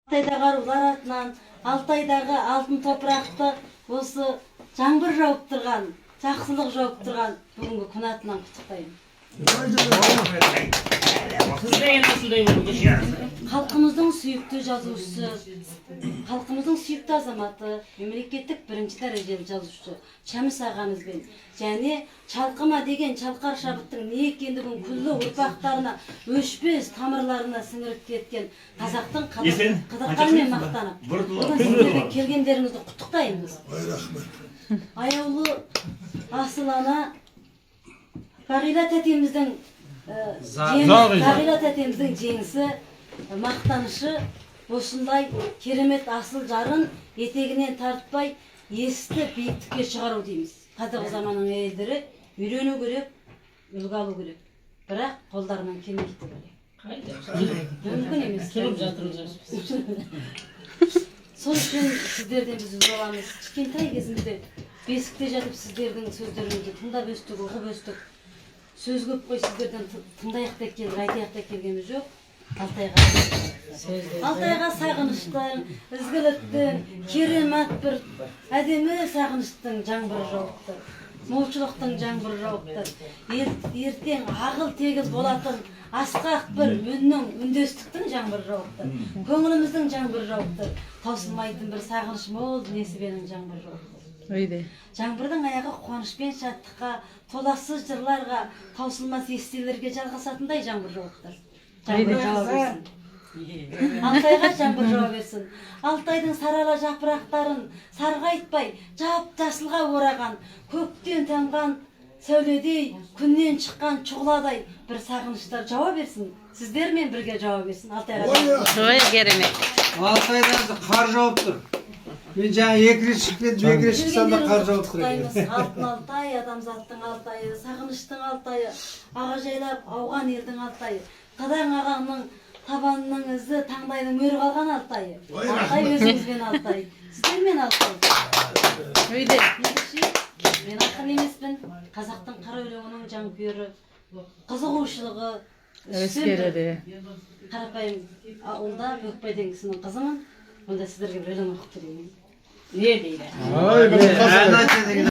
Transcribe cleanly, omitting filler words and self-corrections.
Алтайдағы арулар атынан, Алтайдағы алтын топырақты осы жаңбыр жауып тұрған, жақсылық жауып тұрған бүгінгі күн атынан құттықтаймын. Қыз деген осындай болу керек. Халқымыздың сүйікті жазушысы, халқымыздың сүйікті азаматы, мемлекеттік бірінші дәрежелі жазушы Шәміс ағамызбен және шалқыма деген шалқар шабыттың не екендігін күллі ұрпақтарына өшпес тамырларына сіңіріп кеткен қазақтың Есен, қыдырханмен мақтанып, бүгін сіздерге келгендеріңізді құттықтаймыз. Аяулы асыл ана Бағила тәтеміздің Бағила тәтеміздің жеңісі, мақтанышы осындай керемет асыл жарын етегінен тартпай есті биіктікке шығару дейміз. Қазіргі заманның әйелдері үйрену керек, үлгі алу керек, бірақ қолдарынан келмейді деп ойлаймын. Мүмкін емес. Тұрып жатырмыз. Сол үшін сіздерден біз үлгі аламыз. Кішкентай кезімізде бесікте жатып сіздердің сөздеріңізді тыңдап өстік, ұғып өстік. Сөз көп қой, сіздерден тыңдайық деп келдік, айтайық деп келгеніміз жоқ. Алтайға сағыныштың, ізгіліктің, керемет бір әдемі сағыныштың жаңбыры жауып тұр, молшылықтың жаңбыры жауып тұр. Ертең ағыл тегіл болатын асқақ бір үннің, үндестіктің жаңбыры жауып тұр, көңіліміздің жаңбыры жауып тұр, таусылмайтын бір сағыныш мол несібенің жаңбыры жауып тұр. Өйде. Жаңбырдың аяғы қуаныш пен шаттыққа, толассыз жырларға, таусылмас естелерге жалғасатындай жаңбыр жауып тұр. Жаңбыр жауа берсін Алтайға, жаңбыр жауа берсін. Алтайдың сарала жапырақтарын сарғайтпай жап жасылға ораған, көктен тамған сәуледей, күннен шыққан шұғыладай бір сағыныштар жауа берсін, сіздермен бірге жауа берсін Алтайға. Ой, керемет. Алтайда қар жауып тұр. Мен жаңа екі рет шығып кеттім, екі рет шықсам да қар жауып тұр екен. Құттықтаймыз. Алтын Алтай, адамзаттың Алтайы, сағыныштың Алтайы, аға жайлап ауған елдің Алтайы, Қыдаң ағаңның табанының ізі, таңдайының мөрі қалған Алтайы. Алтай өзіңізбен, Алтай сіздермен, Алтай. Өйде. Ендеше мен ақын емеспін, қазақтың қара өлеңінің жанкүйері, қызығушылығы үстем Әуескері бір де. қарапайым ауылда Бөкбай деген кісінің қызымын. Онда сіздерге бір өлең оқып берейін. Не дейді? Ой, ән айтады екен.